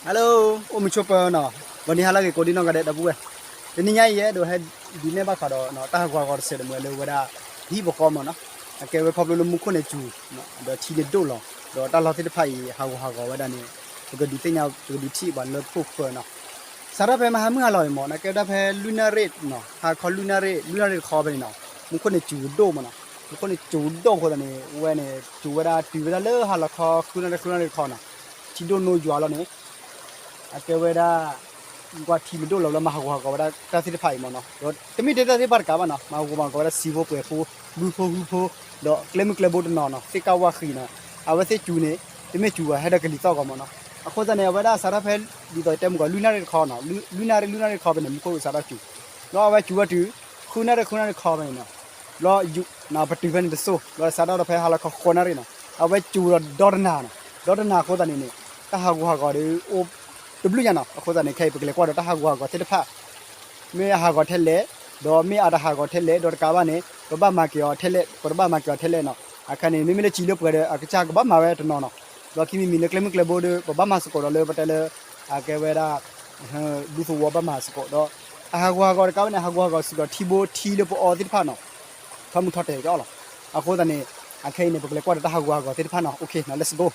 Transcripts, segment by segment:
Hello, အိၣ်မုာ်ဆိးပၢၤနီၤ, ဂီၤနံၤဟါလၢအဂ့ၤကိးဒံနီၢ်ဂၤဒဲး ဒီပုၢ်ဝဲၢ်, တနံၤညါအံၤယအဲၣ်ဒိးဟဲဒုးနဲၣ်ဘၣ်ဃးဒီး တၢ်ဟးဂူာ်ဟးဂီၤတစဲးတမှဲၤလၢဝဲဒၣ် ဟံၣ်ပဃီမ့ၢ်နီၤ, အကဲဝဲခီဖျိလၢမူခိၣ်န့ၣ်စူၤ ဒီးထံန့ၣ်ဒိၣ်လီၤ, ဒီးတၢ်လီၢ်သ့ၣ်တဖၣ်အံၤ ဟးဂူာ်ဟးဂီၤဝဲဒၣ်န့ၣ် ပကဒုးသ့ၣ်ညါ ပကဒုးထံၣ်ဘၣ်လၢခိၣ်ဃၢၤနီၤ, စးထီၣ်ဖဲမဟါမုၢ်ဟါလီၤအံၤမ့ၢ်နီၤ, ကဲဝဲဒၣ်ဖဲလွံၢ်နၣ်ရံၣ်နီၤ, ဟါခီလွံၢ်နၣ်ရံၣ် လွံၢ်နၣ်ရံၣ်တခီဖဲန့ၣ်နီၤ, မူခိၣ်န့ၣ်စူၤဒိၣ်မ့ၢ်နီၤ, မူခိၣ်န့ၣ်စူၤဒိၣ်အဃိသတးန့ၣ် ဝဲန့ၣ် စူၤဝဲဒၣ်တုၤဝဲဒၣ်လၢဟါလီၤခီ ဃုနၣ်ရံၣ် ဃုနၣ်ရံၣ်တခီနီၤ, ထံဒိၣ်နိယွၤလီၤန့ၣ် အကဲဝဲဒၣ် ကွၢ်ထံမ့ၢ်ဒိၣ်လီၤလၢမၤဟးဂူာ်ဟးဂီၤဝဲဒၣ်တၢ်သ့ၣ်တဖၣ်အံၤမ့ၢ်နီၤ, ဒီးတမ့ၢ်ထဲတၢ်သ့ၣ်တဖၣ်တကးဘၣ်နီၤ, မၤဟးဂူာ်မၤဟးဂီၤဝဲဒၣ်စံာ်ဖိပှဲၤဖိ ဘုဖိဟုဖိ ဒီးကျဲမုၢ်ကျဲဘိတနီၤနီၤ သ့ၣ်ကၢ်ဝၣ်ဃံၤနီၤ, အဝဲသ့ၣ်စူၤန့ၣ် တမ့ၢ်စူၤဝဲဟဲဒီးကလံၤသီၣ်ဂီၤမ့ၢ်နီၤ, အဃိသတးန့ၣ် အဝဲဒၣ်စးထီၣ်ဖဲ ဒ်သိးတဲမုၢ်ဂီၤ လွံၢ်နၣ်ရံၣ်တခီနီၤ, လွံၢ်နၣ်ရံၣ် လွံၢ်နၣ်ရံၣ်တခီဖဲန့ၣ် မူခိၣ်စးထီၣ်စူၤ, ဒီးအဝဲစူၤဝဲတုၤ ဃုနၣ်ရံၣ် ဃုနၣ်ရံၣ်တခီဖဲန့ၣ်နီၤ, ဘျီ ပတုၤဖဲန့ၣ်တစိၢ် ဘျီစးထီၣ်ဒီးဖဲဟါလီၤခီဃိးနၣ်ရံၣ်နီၤ, အဝဲစူၤဒီးဒီတနၤနီၤ, ဒီတနၤအဃိသတးန့ၣ်န့ၣ် တၢ်ဟးဂူာ်ဟးဂီၤဒီးအိၣ်တဘျုးညါနီၤ, အဃိသတးန့ၣ် ခဲအံၤပကလဲၤကွၢ်ဒီးတၢ်ဟးဂူာ်ဟးဂီၤသ့ၣ်တဖၣ် မ့ၢ်အဟးဂီၤထဲလဲၣ်, ဒီးမ့ၢ်အတဟးဂီၤထဲလဲၣ် ဒီးတကးဘၣ်န့ၣ် ပဘၣ်မၤက့ၤအီၤထဲလဲၣ် ပတဘၣ်မၤက့ၤအီၤထဲလဲၣ်နီၤ, အခါန့ၣ် မ့မ့ၢ်လၢစံာ်လၢပှဲၤဒီး အကစၢ်ကဘၣ်မၤဝဲတနီၤနီၤ, ဒီးခံမံၤမံၤလၢကျဲမုၢ်ကျဲဘိဒီး ပဘၣ်မၤစ့ၢ်ကီးဒီးလၢပတဲလၢ အကဲဝဲဒၣ် ဒူသဝီဘၣ်မၤစ့ၢ်ကီးဒီး အဟးဂူာ်ဟးဂီၤတကးဘၣ်န့ၣ် ဟးဂူာ်ဟးဂီၤစ့ၢ်ကီးထံဘိထံလၢပအီသ့ၣ်တဖၣ်နီၤ, ထီမုၢ်ထီတဲာ်က့ၤအီၤလီၤ, အဃိသတးန့ၣ် အခဲအံၤန့ၣ် ပကလဲၤကွၢ်ဒီးတၢ်ဟးဂူာ်ဟးဂီၤသ့ၣ်တဖၣ်နီၤ, OK နီၤ let's go.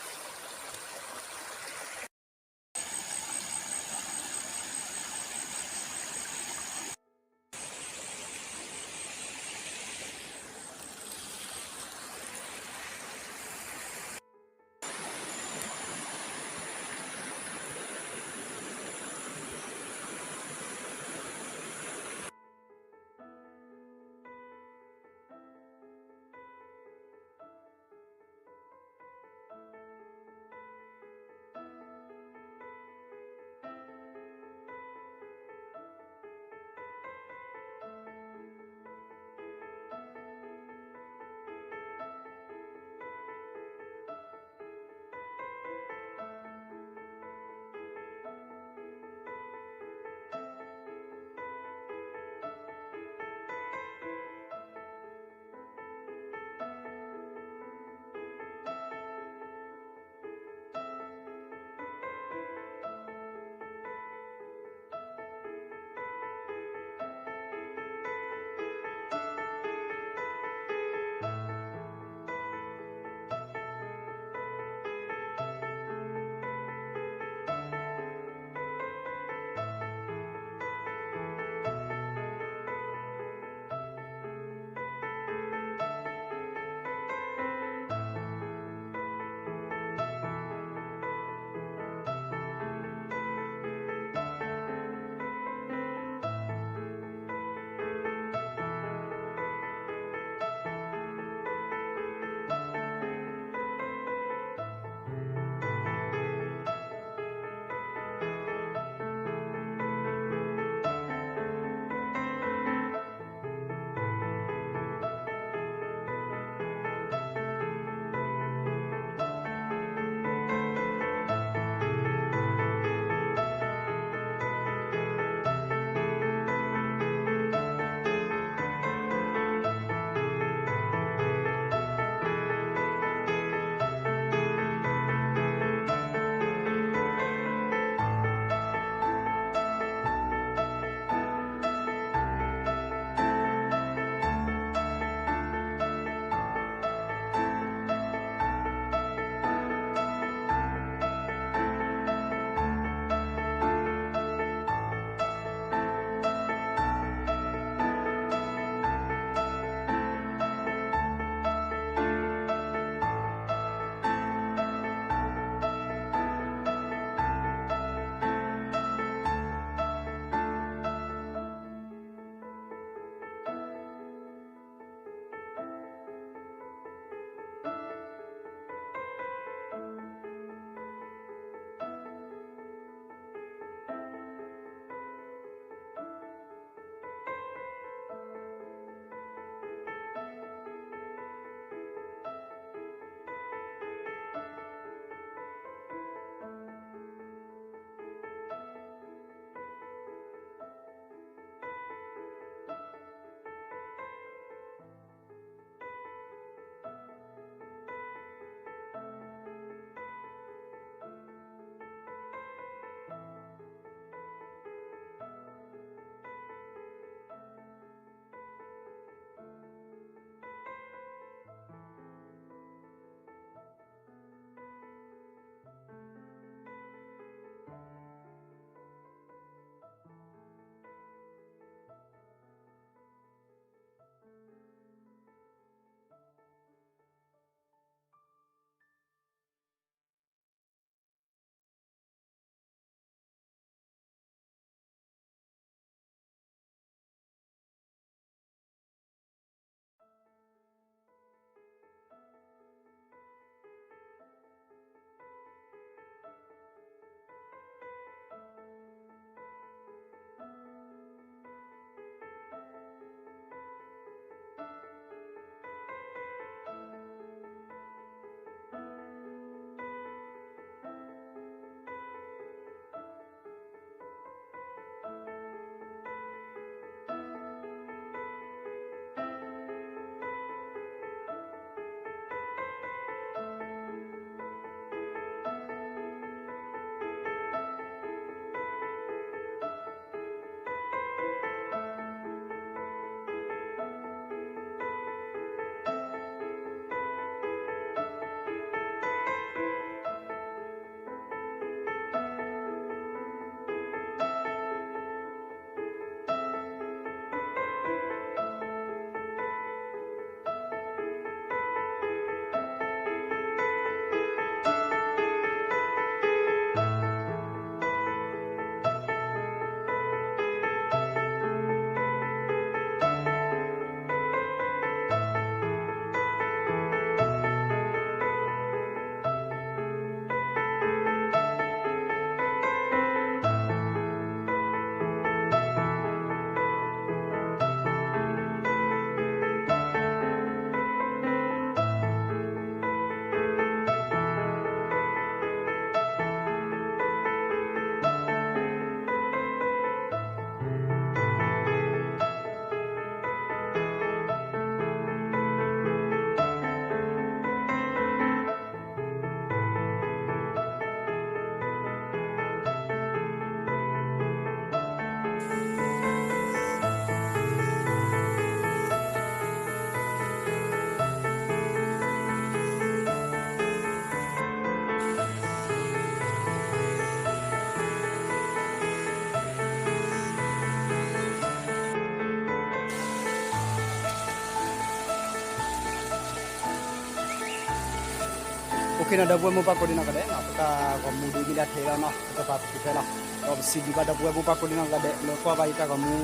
ခ့နီၤ ဒီပုၢ်ဝဲၢ်မိၢ်ပၢ်ကိးဒံနီၢ်ဂၤဒဲးနီၤ, ပတၢ်ဂီၤမူဒ်မ့ၢ်ဒၣ်ထဲလီၤနီၤ, ပကပာ်ဖဲလီၤ. ဒီးပစံးဘျုးဘၣ်ဒီပုၢ်ဝဲၢ်မိၢ်ပၢ်ကိးဒံနီၢ်ဂၤဒဲး လၢကွၢ်ဘၣ်ယတၢ်ဂီၤမူ,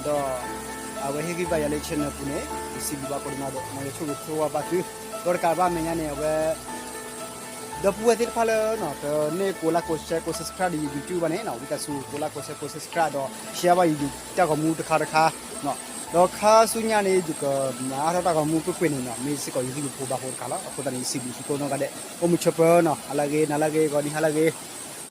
ဒီးအဝဲဟ့ၣ်ဂံၢ်ဘါယၤလၢ channel ပူၤန့ၣ် ပစံးဘျုးဘၣ်ကိးဒံနီၢ်ဂၤဒဲး, မ်ယဆိၣ်ဂ့ၤဆိၣ်ဝါဘၣ်သု, ဒီးတကးဘၣ်မဲာ်ညါန့ၣ် အဝဲ ဒီပုၢ်ဝဲၢ်သ့ၣ်တဖၣ်လၢ တန့ၢ်ကိး like ကိး share ကိး subscribe ဒီးယ YouTube ဘၣ်န့ၣ်နီၤ, ဝံသးစူၤကိး like ကိး share ကိး subscribe ဒီး share ဘၣ်ယ YouTube တၢ်ဂီၤမူတခါတခါ ဒီးခါဆူညါန့ၣ် ယကမၤအါထီၣ်တၢ်ဂီၤမူကွ့ၢ်ကွ့ၢ်န့ၣ်နီၤ, မ့ၢ်စ့ၢ်ကီးယဟံၣ်ယဖိဘၣ်ဖိတခါလီၤ. အဃိသတးန့ၣ် ယစံးဘျုးစံးဖှိၣ်နီၢ်ဂၤဒဲး အိၣ်မုာ်ဆိးပၢၤနီၤ, ဟါလၢအဂ့ၤ နၤလၢအဂ့ၤ ဂီၤနံၤဟါလၢအဂ့ၤ